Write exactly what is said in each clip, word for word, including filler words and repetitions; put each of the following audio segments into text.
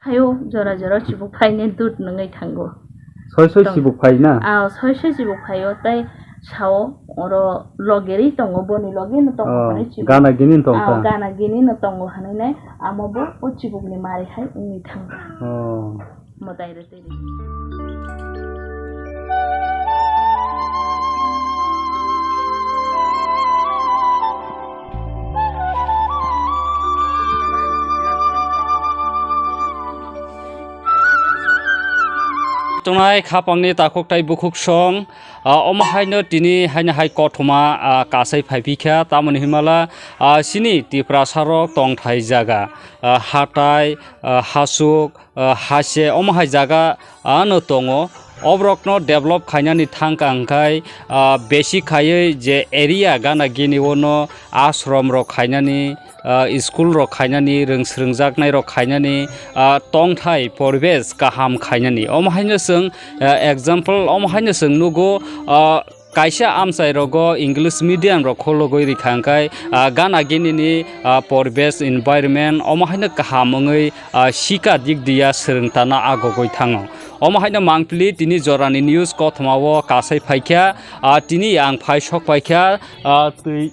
Phaio, jora jora chibuk phaine dut nungwi thango. Soi soi Tong- chibuk phai na? Ah, soi soi chibuk phaio, tai sao oro logeri tongo, boni loge no tongo Oh, hwnwi chibuk. Gana gini no tong Ah, kha? Gana gini no tongo hwnwi nai, amo bo o chibuk ni mari hai wngwi thango. Oh. Mwtai rw twi rw. Tongnai khapangni takhuk tai bukhuk song, ah, omo haino tini haino hai kothoma, ah, kasai phai phi kha, tamoni himala, ah, chini Tiprasa rok tongthai jaga, ah, hatai, ah, hasuk, ah, hase omo hai jaga, ah, no tongo. Oborokno develop khainani thangka hwnkhe, ah, besi khaiwi je area gana gini ono ashram rok khainani, ah, school rok khainani, rwng swrwngjaknai rok khainani, ah, tongthai poribesh kaham khainani. Omo haino chwng, ah, example, omo haino chwng nugo, ah, kaisa amchai rogo English medium rok khologwi rikha hwnkhe, ah, gana gini ni, ah, poribesh environment omo haino kaham wngwi, ah, sika dik diya swrwng tana agogwi thango. Omo haino mangpili tini jorani news kothoma o kasai phaikha, ah, tini ang phai sok paikha, ah, twi,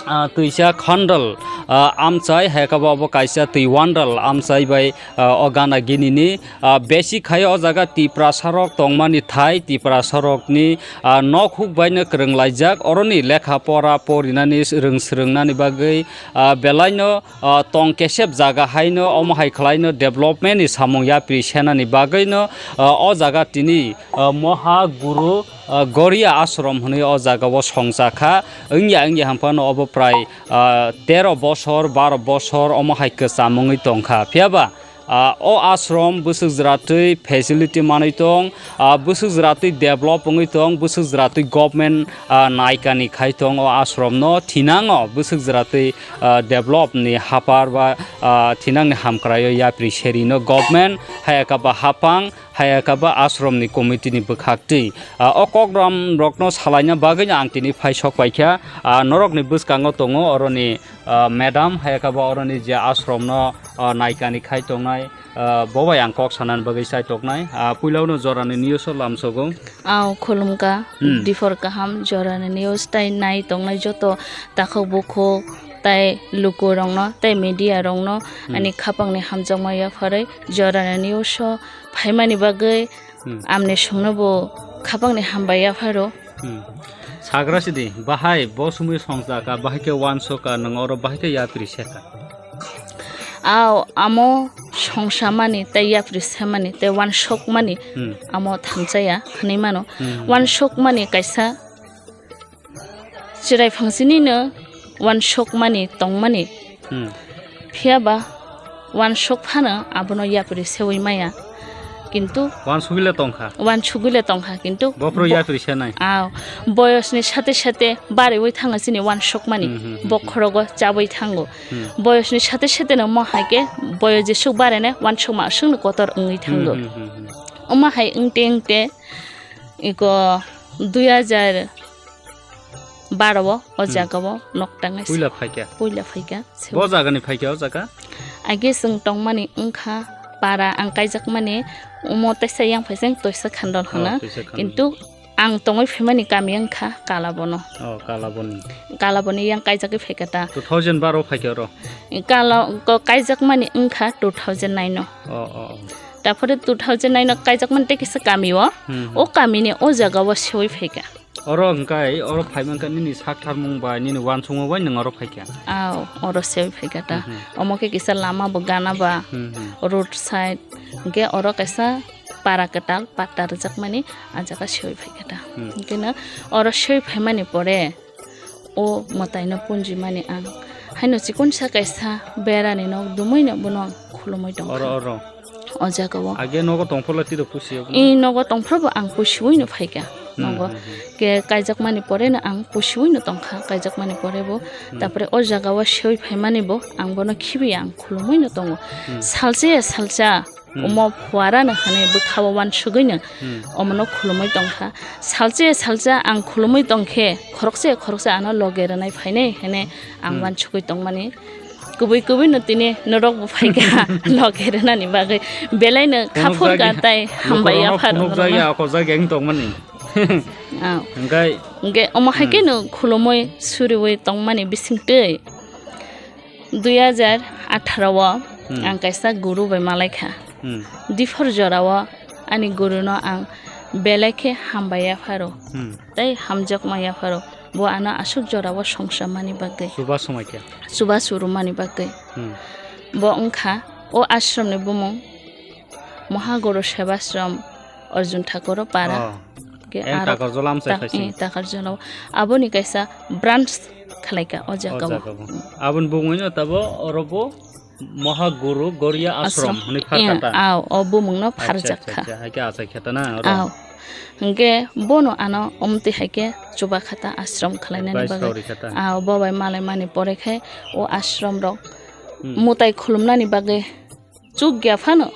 ah, twisa khandal, ah, amchai, hai khe bo abo kaisa twi wandal amchai bai, ah, o gana gini ni, ah, besi khai o jaga Tiprasa rok tongmani thai, Tiprasa rokni, ah, nok huk bai no kwrwng laijak, oroni lekha pora porinani rwng swrwng nani bagwi, ah, belai no, ah, tong kesep jaga hai no omo hai khlai no development ni samung yapri senani bagwi no, ah, o jaga tini, ah, Moha Guru, ah, Goria Ashram hwnwi o jaga o songcha kha. Wngya wngya hwn phano obo prai, ah, tero bosor, baro bosor omo hai kwcham wngwi tong kha. Phiya ba, ah, o ashram bwswk jwra twi facility manwi tong, ah, bwswk jwra twi develop wngwi tong, bwswk jwra twi government, ah, naikani khai tong o ashram no thinango bwswk jwra twi, ah, develop ni hapar ba, ah, thinang ni hamkrai o yapri seri no government hai aka ba hapang, hai aka ba ashram ni committee ni bwkhak twi. Ah, o kokram rok no salaina bagwi no ang tini phai sok paikha. Ah, norok ni bwskango tongo oroni, ah, madam, hai aka ba oroni je ashram no, ah, naikani khai tongnai, ah, bo bai ang kok sanani bagwi chai toknai. Ah, puila no jorani news o lamsogo. Aw, khulumkha, Hmm. Diphor kaham jorani news tai nai tongnai joto takhuk bukhuk tai luku rok no tai media rok no Hmm. ani khapang ni hamjakma yapharwi jorani news o phaimani bagwi Hmm. Amni songno bo khapang ni hambai yapharo. Hmm. Sagra sidi, bahai bo sumui songchaka, bahai khe wansokha, nwng oro bahai khe yapri seka. Aw, amo songsamani, tei yapri semani, tei wansokmani, Hmm. amo thanchaya hwnwi mano. Hmm. Wansokmani kaisa Chwrai phangsini no wansokmani tongmani. Hmm. Phiya ba wansok phano abono yapri sewi maya. Kintu Wansugwile tongkha. Wansugwile tongkha, kintu Bophro bo-, yapri senai. Aw, boyosni sate sate bariwi thango chini wansokmani. Hmm, hmm, hmm, hmm. Bokhorogo chawi thango. Hmm. Boyosni sate sate no mo hai khe boyos jesuk barene wansokma aswkno kotor wngwi thango. Hmm, hmm, hmm, hmm. Omo hai wngte wngte iko dui hajar baro o, o Hmm. jaga o nok tangnai Puila se. Phaikha. Puila phaikha se. Bo jagani phaikha o jaga? Age chwng tongmani wngkha para ang kaijakmani omo teisa yang phaiseng toisa khandol Oh, hwna. Toisa khandol. Kintu ang tongwi phaimani kami wngkha Kalabono. Oh, Kalaboni. Kalaboni yang kaijagwi phaikha ta. Two thousand baro phaikha oro? Kala-, ko-, kaijakmani wngkha two thousand nine o. Oh, oh, oh. Taphore two thousand nine o kaijakmani tei kisa kami o. Hmm, hmm. O kamini o jaga o sewi phaikha. Oro hwnkhe, oro phaimankha nini sak tharmung bai, nini wansukmung bai nwng oro phaikha? Aw, oro sewi phaikha ta. Mhm. Omo khe kisa lama bo gana ba, Mhm. road side. Hwnkhe oro kaisa para kwtal patta rwjakmani, a jaga sewi phaikha ta. Hmm. Hwnkhe no oro sewi phaimani pore, o mwtaino punjimani ang haino chikonsa kaisa berani nok dumui no bono ang khulumui tongkha. Oro, oro. O jaga o. Age nogo tongpholo tiro pusi o. I nogo tongpholo bo ang pusiui no phaikha. Hmm, nogo hmm, hmm. Ke kaijakmani pore no ang pusiui no tongkha, kaijakmani pore bo. Hmm. Tapore o jaga o sewi phaimani bo ang bono khibi ang khulumui no tongo. Hmm. Salsa ya salsa Hmm. Omo phuarano hwnwi bwkhao uansugwino Hmm. omono khulumui tongkha. Salsa salsa ang khulumui tongkhe, khoroksa khoroksa ano loge rwnai phainai hwnwi ang Hmm. uansugwi tongmani Kubui kubui no tini norok bo phaikha loge rwnani bagwi. Belai no khaphur ka tai hambai ya phano. Phunukjak ya, akhojak ya wng tongmani. Ah. Hingkai. Hingke omo hai khe no khulumui suriui tongmani bisingtwi dui hajar atharo o ang kaisa guru bai malaikha. Hmm. Diphor jora o ani guru no ang belai khe hambai ya pharo. Hmm. Tei hamjakma ya pharo. Bo ano aswk jora o songsa mani bagwi. Chubachu mai khe. Chubachu rwmani bagwi. Hmm. Bo wngkha o ashram ni bumung Mahaguru Sebashram Arjun Thakur o para. Oh. Ke aro Takarjala amchai ta-, khaisi. Eh, Takarjala o. Aboni kaisa branch khalaika o jaga o. Aboni bumung no tabo oro bo Mahaguru Goria Ashram hwnwi pharkha ta? Aw, o bumung no pharjakha. Acha, acha, acha. Hai khe achai khe ta na oro? Aw. Hingke bono ano omtwi hai khe chubakha ta ashram khwlainani bagwi. Aw, bo bai malaimani pore khe o ashram rok mutai khulumnani bagwi chukya phano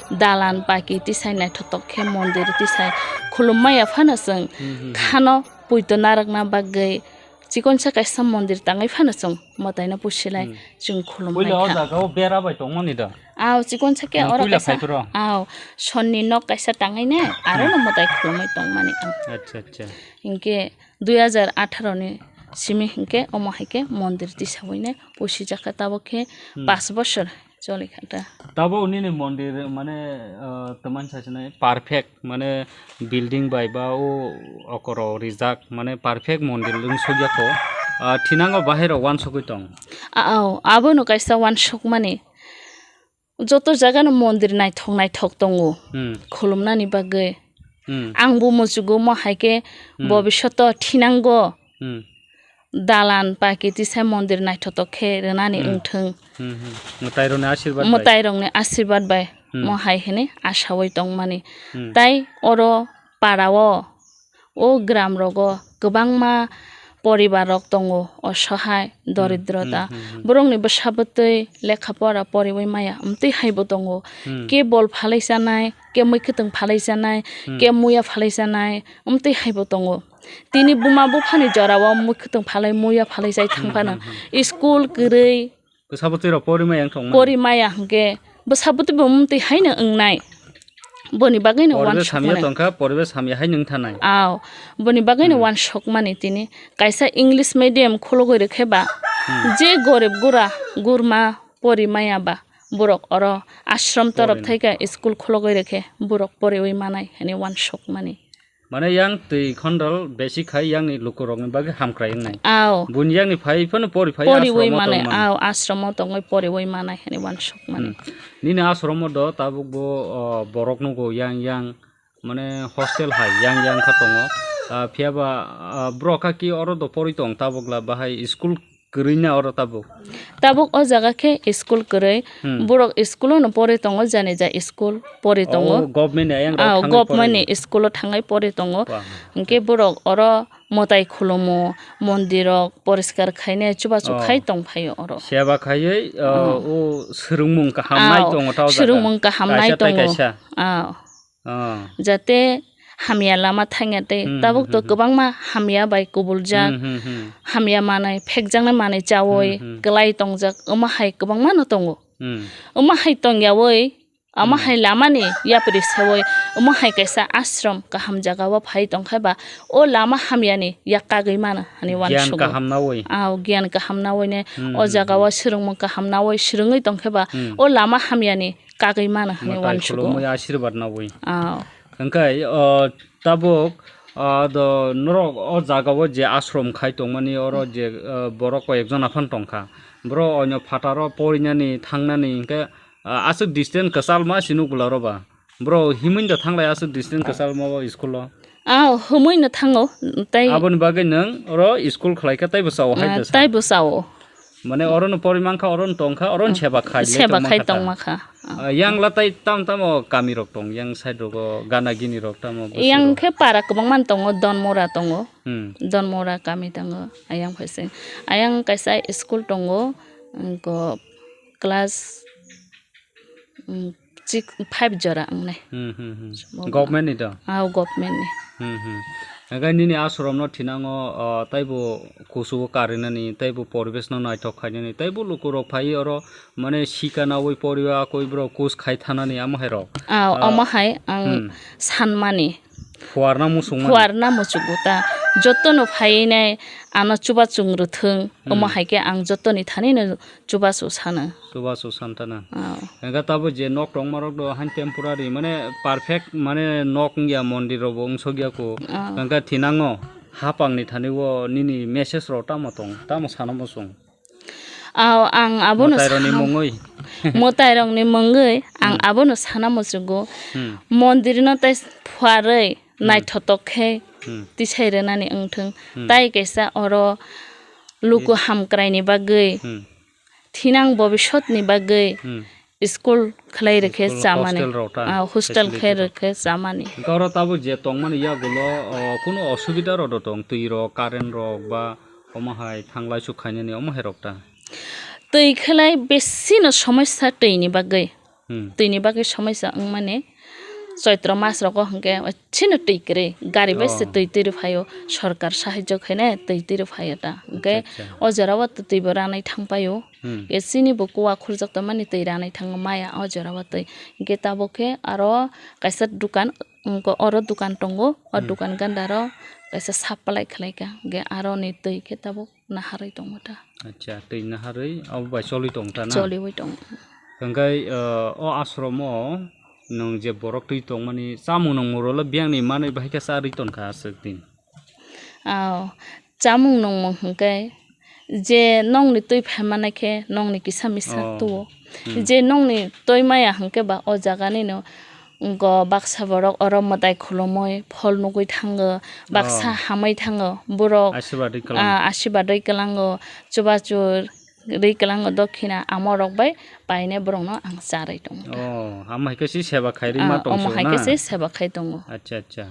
dalan paki tisai naithotok khe mondir tisai khulumma ya phano chwng khano puito narwkna bagwi chikonsa kaisa mondir tangwi phano chwng mwtaino pusilai chwng khulumlai kha. Puila o jaga o bera bai tongmani da? Aw, chikonsa khe oro kaisa. Aw, sonni nok kaisa tangwi ne aro no mwtai khulumwi tongmani ang. Acha, acha. Hinkhe dui hajar atharo ni simi hinkhe omo hai khe mondir tisawui ne pusijakha tabok khe pas bosor. Choli kha ta. Tabok nini mondir mane, ah, twmani sachinai perfect mane building bai ba o okoro rijak mane perfect mondir wng sukya kho. Ah, thinango bahai rok uansukgwi tong. A-, ao, abono kaisa uansukmani. Joto jaga no mondir naithok naithok tongo. Hmm. Khulumnani bagwi. Hmm. Ang bo muchugo mo hai khe bobishoto thinango. Hmm. Dalan paki tisa mondir naithotok khe rwnani wngthwng. Hmm, hmm. Mwtairokni asirwad bai. Mwtairokni asirwad bai mo hai hwnwi asaui tongmani. Hmm. Tai oro para o, o gram rogo kwbangma poribar rok tongo, osohai, doridrota. Hmm, hmm, hmm. Borokni bwsa bwtwi lekha pora poriui maya, amtwi haibo tongo. Hmm. Ke bol phalai chanai, ke mui kwtwng phalai chanai, ke muya phalai chanai, amtwi haibo tongo. Tini buma buphani jorao mui kwtwng phalai, muya phalai chai thang phano. Hmm, hmm, hmm. School kwrwi. Bwsa bwtwi rok pori maya wng thangmani. Pori maya hwnkhe bwsa bwtwi bo mtwi haino wngnai. Boni bagwino uansukmani. Poribesh hamya tongkha, poribesh hamya haino wng thanai. Aw, boni bagwino uansukmani tini. Kaisa English medium khulugwi rwkhe ba, je gorib gura, gurma pori maya ba, borok oro ashram torof thaika school khulugwi rwkhe borok poriui manai hwnwi uansukmani. Mane yang twi khondol besi khai yang ni lukurok ni bagwi hamkrai wngnai. Aw. Buni yang ni phai phano pori phai poriui ashram o manai, tongmani. Aw, ashram o tongwi poriui manai hwnwi uansukmani. Hmm. Nini ashram o do tabuk bo, o, borok nugo yang yang mane hostel hai yang yang kha tongo. Ah, phiya ba, ah, borok kha ki oro do pori tong tabuk la bahai school kwrwi na oro tabuk? Tabuk o jaga khe school kwrwi. Hmm. Borok school-o no pori tongo, jani ja school pori tongo. Oh, government ni ayang rok thangwi pori. Ah, government ni school-o thangwi pori tongo. Wah. Hinkhe borok oro mwtai khulumo, mondirok poriskar khainai chubachu khai tong phaio oro. Seba khaiwi, oh, o swrwngmung kaham nai tongo ta o jaga. Swrwngmung kaham nai tongo. Kaisa tei kaisa. Ah. Ah. Jate hamya lama thangya tei tabuk to kwbangma hamya bai kubuljak, hamya manai, phekjaknai manai chaui kwlai tongjak, omo hai kwbangma no tongo. Hmm. Omo hai tongyaui, omo hai lamani yapri seui, omo hai kaisa ashram kaham jagao phai tongkha ba, o lama hamyani yak kagwi mano hwnwi uansukgo. Giyan kaham naui. Ah, giyan kaham naui ne, o jagao swrwngmung kaham naui swrwngwi tongkhe ba, o lama hamyani kagwi mano hwnwi uansukgo. Mwtai khulumui asirwad naui. Ah. Hwnkhe, o, tabuk, o, do, norok o jaga o je ashram khai tongmani oro je, o, borok koi ekjon aphano tongkha. Boro oino phataro porinani thangnani hwnkhe, o, aswk distance kwchalma si nukgwlaro ba. Boro himwi da thanglai aswk distance kwchalma o school o. Ah, himwi no thango, tei. Aboni bagwi nwng oro school khlai kha teibo chao hai da sa. Teibo chao. Mane oro no pori mankha, oro no tongkha, oro no seba khai le seba khai tongma kha. Ah, yang la tai tam tamo kami rok tong, yang side rogo gana gini rok tamo busu rok. Yang khe para kwbangma tongo, Donmora tongo. Hmm. Donmora kami tongo, ayang phaising. Ayang kaisa school tongo, ko class, mm, six, five jora wngnai. Hmm, hmm, hmm. Government ni to? Ah, government ni. Hmm, hmm. Hingke nini ashram no thinango, ah, taibo kusu o karinani, taibo poribesh no naithok khainani, taibo lukurok phai oro mane sika nawi poriyo akoi borok kus khai thanani amo hai rok. Ah, ah, omo hai ang hmm, sanmani. Phuarna muchungmani. Phuarna muchungo ta. Jotono phainai ano chubachu wng rwthwng, hmm, omo hai khe ang jotoni thani no chubachu sano. Chubachu santana. Oh. Hingke tabo je nok tongmarok do han temporary, mane perfect, mane nok wngya, mondir rok bo wngsokya ko. Oh. Hingke thinango hapang ni thani o nini message rok tamo tong, tamo sana muchung. Aw, ang abono mwtairokni sana mungwi. Mwtairokni mungwi ang hmm, abono sana muchungo. Hmm. Mondirno tei phuarwi hmm, naithotok khe hmm, tisai rwnani wngthwng. Hmm. Tai kaisa oro luku eh, hamkraini bagwi, hmm, thinang bobisotni bagwi hmm, school khlai rwkhe school chamani. Hostel rok ta? Ah, hostel facility khe rok. Rwkhe chamani. Hingke oro tabuk je tongmani yagulo, o, kunu osubida rok do tong, twi rok, current rok ba omo hai thanglai suk khainani omo hai rok ta? Twi khlai besi no somosya twi ni bagwi. Hmm. Twi ni bagwi somosya wngmani Choitro mas rogo hingke chini twi kwrwi gari bai se oh, twi twi rw phaio, sorkar sahajyo khainai twi twi rw phaio ta. Hingke acha, acha, o jora o twi bo ranai thang paio. Hmm. Ke chini bo kuwa khurjak tongmani twi ranai thango maya o jora o twi. Hingke tabuk khe aro kaisa dukan, wngkha oro dukan tongo, o hmm, dukan gandaro kaisa supply khlai kha. Hingke aro ni twi khe tabuk naharwi tongo ta. Acha, twi naharwi abo bai choli tong ta na? Choliwi tongo. Hingke, o ashromo nwng je borok twi tongmani chamung nungmung rok le biyang ni manwi bahai khe charwi tonkha aswk din. Aw, chamung nungmung hwnkhe je nokni twi phaimanai khe nokni kisa misa oh, tuo. Hmm. Je nokni twi maya hwnkhe ba o jaga nino go baksa borok oro mwtai khulumui phol nugui thango, baksa oh, hamui thango, borok asirwad rwi kwlango. Ah, asirwad rwi kwlango, chubachu rwi kwlango dokhina, amo rok bai paine borokno ang charwi tongo. Oh, amo hai khe se seba khai rwi ma tong omo hai khe se seba khai tongo. Acha, acha.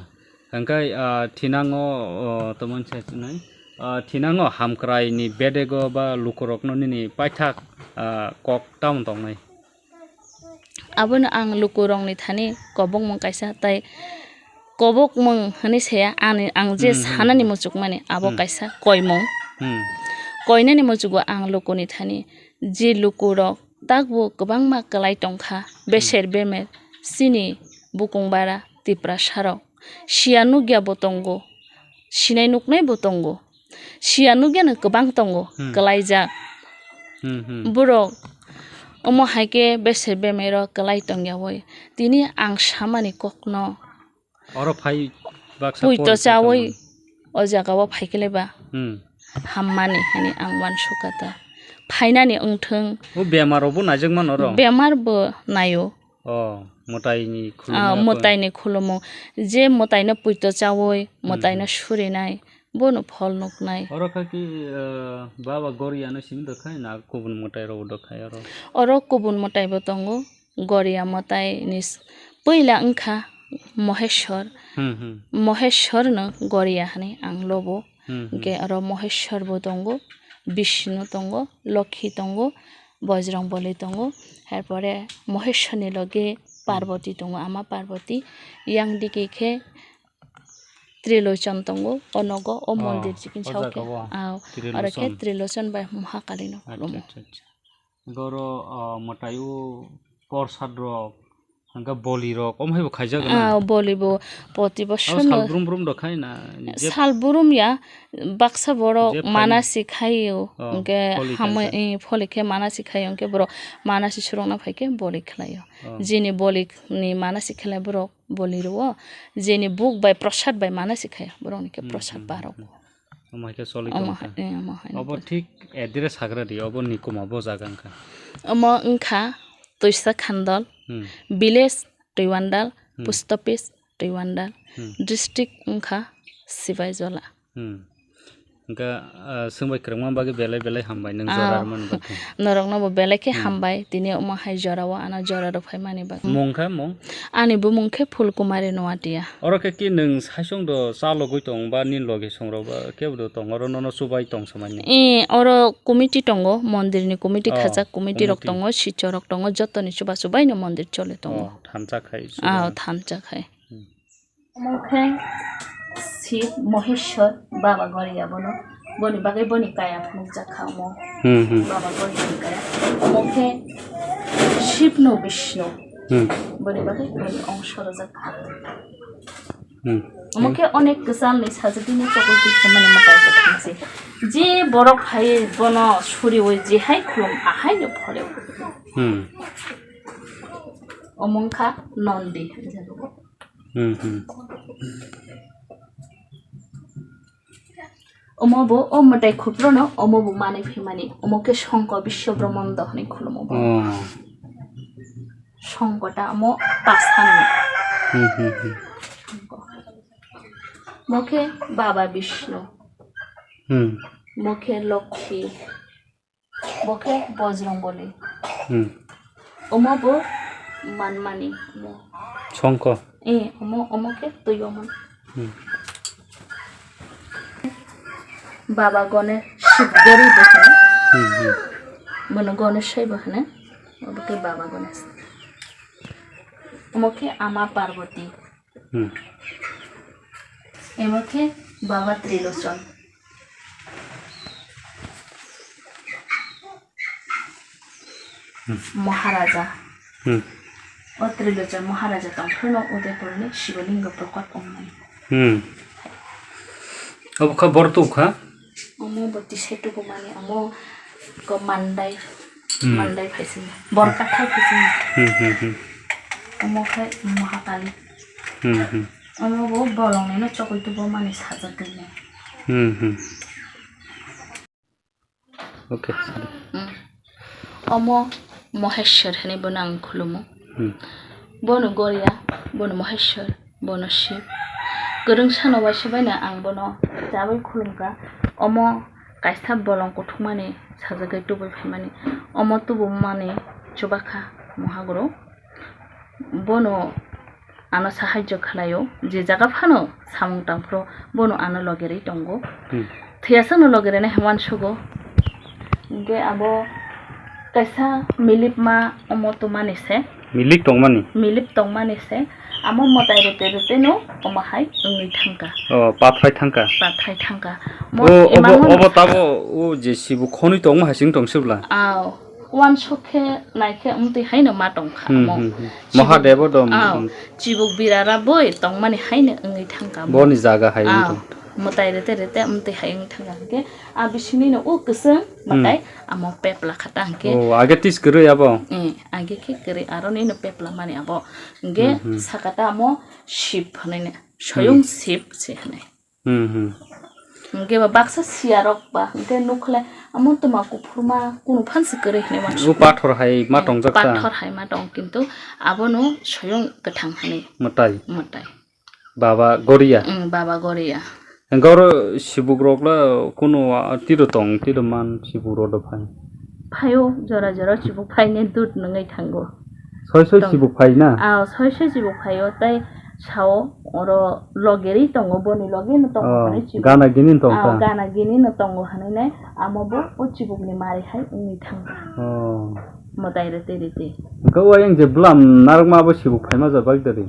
Hingke, ah, thinango, oh, tomon se sinai. Ah, thinango hamkrai ni bedego ba lukurokno nini paithak, ah, kok tamo tongnai? Abono ang lukurokni thani kobokmung kaisa tai kobokmung hwnwi saya ani ang je hmm, hmm, sanani hmm, muchukmani abo hmm, kaisa koimung. Hmm. Koinani muchugo ang lukuni thani je lukurok takbo kwbangma kwlai tongkha, hmm, beser bemer chini bukung bara Tiprasa rok. Siya nukya bo tongo, sinai nuknai bo tongo. Siya nukya no kwbang tongo, hmm, kwlaijak. Hmm, hmm. Borok omo hai khe beser bemai rok kwlai tongya oi. Tini ang samani kokno. Oro phai baksa puito pori chawi tongmani. O jaga o phai khe le ba. Hmm. Hammani hwnwi ang uansukha ta. Phainani wngthwng. O bemar rok bo naijak mano oro? Bemar bo naio. Oh, mwtai ni khulumung. Ah, mwtai ni khulumung. Je mwtai no puito chawi, hmm, mwtai no surinai, bono phol nuknai. Oro kha ki, eh, Baba Goria no simi dokhai na kubun mwtai rok dokhai oro? Oro kubun mwtai bo tongo. Goria mwtai ni s-, puila wngkha Moheswar. Hmm, hmm. Moheswar no Goria hwnwi ang lobo. Hmm, hmm. Hwnkhe oro Moheswar bo tongo, Bishnu tongo, Lokhi tongo, Bojrong Boli tongo, er pore Moheswar ni loge Parvati tongo, ama Parvati. Yang digi khe Trilochon tongo, o nogo, o oh, mondir chikin o sao jaga khe. O. Ah, oro khe Trilochon. Trilochon bai Mahakali no khulumo. Acha, acha, acha. Goro, ah, mwtai o porsad rok, hwnkhe boli rok, omo hai bo khaijak na? Ah, boli bo poti bosorno. Abo sal brum brum rok khai na? Je sal brum ya, baksa borok je phai manasi khaio, oh, hwnkhe pholi hamwi, khaijak. Eh, pholi khe manasi khaio, hwnkhe borok manasi surungna phai khe boli khlaio. Oh. Jini boli ni manasi khlai borok boli rwo, jini buk bai prosad bai manasi khaio, borok ni khe hmm, prosad hmm, barok. Hmm. Omo hai khe choli tongkha. Omo hai, eh, omo hai. Obo thik address hagra di, obo Nikuma bo jaga wngkha. Omo wngkha Toisa Khandol, hmm, village Toiwandal, hmm, post office Toiwandal, hmm, district wngkha Sibaijala. Hmm. Hwnkhe, ah, swngbai kwrwngma bagwi belai belai hambai nwng Ah. jora rwmani bagwi. Norokno bo belai khe Hmm. hambai, tini omo hai jora o ano jora rw phaimani bagwi. Mung khe mung? Ani bumung khe Phulkumari Noatia. Oro khe ki nwng saichung do chalogwi tong ba nini logi songrok ba kebo do tong oro nono chubai tong samani? Eh, oro committee tongo, mondir ni committee Oh, khajak committee rok committee. tongo, sichorok tongo, jotoni chuba chubai no mondir choli tongo. Oh, thansa khai Ah, chubai. thansa khai. Hmm. Omo khe Shiv Moheshwar Baba Goria bono, boni bagwi boni kaya phunukjak kha omo. Hmm, hmm. Baba Goria ni kaya. Omo khe Shiv no Vishnu. Hmm. Boni bagwi boni ongso rwjak kha. Hmm. Omo khe onek kwchal ni sajagwi no chokol twi khe mani mwtai kwthang se. Je borok hai bono suriwi je hai khulum ahai no phole. Hmm. Omo wngkha Nondi. Hmm, hmm. Omo bo, o mwtai khupro no, omo bo manwi phaimani. Omo khe Songko Biswa Brahmando hwnwi khulumo bo. Oh. Songko ta omo pasan. Hmm, hmm, hmm. Omo khe Baba Vishnu. Hmm. Omo khe Lokhi. Bo khe Bojrong Boli. Hmm. Omo bo manmani. Omo. Songko. Eh, omo, omo khe twi omo. Hmm. Baba Ganesh Shiv Gori bo hwno. Hmm, hmm. Bono Ganesh sai bo hwno. Obo khe Baba Ganesh. Omo khe Ama Parvati. Hmm. Emo khe Baba Trilochon. Hmm. Maharaja. Hmm. O Trilochon Maharaja tong phano Udaipurni Shivolingo prokot wngmani. Hmm. Obo kha borok tong kha? Omo bo tisai tubumani, omo ko mandai, Hmm. mandai phaising, borok kathai phaising. Hmm, hmm, hmm. Omo khai Mahakali. Hmm, hmm. Omo bo bolongni no chokol tubumani sajak gini. Hmm, hmm. Okay, sorry. Hmm. Omo Moheshwar hinui bono ang khulumo. Hmm. Bono Goria, bono Moheshwar, bono Shiv. Kwrwng sano waisa baino ang bono chabai khulumkha. Omo kaisa bolong kuthukmani sajagwi tubui phaimani. Omo tubumani chubakha Mohaguru. Bono ano sahajyo khlaio, je jaga phano samung tangphuru bono ano logerwi tongo. Hmm. Thwiyasano logerwi nai hwnwi uansugo. Hwnkhe abo kaisa milipma omo tongmani se. Milik tongmani? Milip tongmani se. Amo mwtai rwtwi rwtwino omo hai wngwi thangkha. Oh, pathai thangkha? Pathai thangkha. Mo O, obo, imang obo tabo o je sibu khonwi tongma hai sing tong sibla? Aw. Uansuk khe nai khe wngtwi haino ma tong kha Hmm, omo. hmm, hmm. Chibuk Mahadebo do, hmm, Aw, hmm. Chibuk birara boi tongmani haino wngwi thangkha omo. Boni jaga hai wng Aw, tong. Mwtai rete rete wngtwi hai wng thangkha hwnkhe a bisingni no o kwchwng Hmm. mwtai amo pepla kha ta hwnkhe. Oh, age tis kwrwi abo? Eh, age khe kwrwi aroni no pepla mani abo. Hwnkhe Hmm, hmm. saka ta amo Shiv hwnwi no. Soyong Hmm. Shiv se hwnwi. Hmm, hmm. Hwnkhe ba baksa siyarok ba, hwnkhe nukhle amo twma kuphurma kunu phansi kwrwi hinwi uansukha. O pathor hai ma Eh, tongjak ta? Pathor hai ma tong, kintu abono soyong kwthang hinwi. Mwtai? Mwtai. Baba Goria? Mm, Baba Goria. Hwnkhe oro sibukrokla kunu, ah, tiro tong, tiro man sibukrok do phai? Phaio, jora jora chibuk phainai dut nungwi thango. Soi soi Tong. Chibuk phai na? Ah, soi soi chibuk phaio, tei sao oro logerwi tongo, boni loge no tongo Oh, hwnwi chibuk. Gana gini tong Ah, ta? Gana gini no tongo hwnwi nai, amo bo o chibuk ni mari hai wngwi thango. Oh. Mwtai rete rete. Hwnkhe o ayang je bwlam narwkma abo sibuk phaima ja bagdari?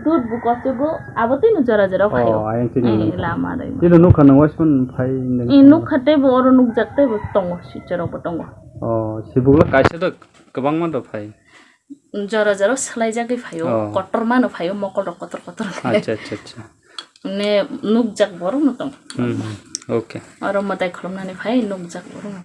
Dut bo kochwgo, abo tei no jora jora phaio. Oh, ayang tini Eh, no. Lama rwi. Tini nukha nang waisman phai nang Eh, tong. Nukha tei bo oro nukjak tei bo tongo, sichorok bo tongo. Oh, sibukla kaisa do kwbangma do phai. Jora jora swlaijagwi phaio, Oh. Kotorma no phaio, mokol rok kotor kotor khe. Acha, acha, acha. Ne nukjak borok no tong. Hmm, hmm. Okay. Oro mwtai khulumnani phai nukjak borok no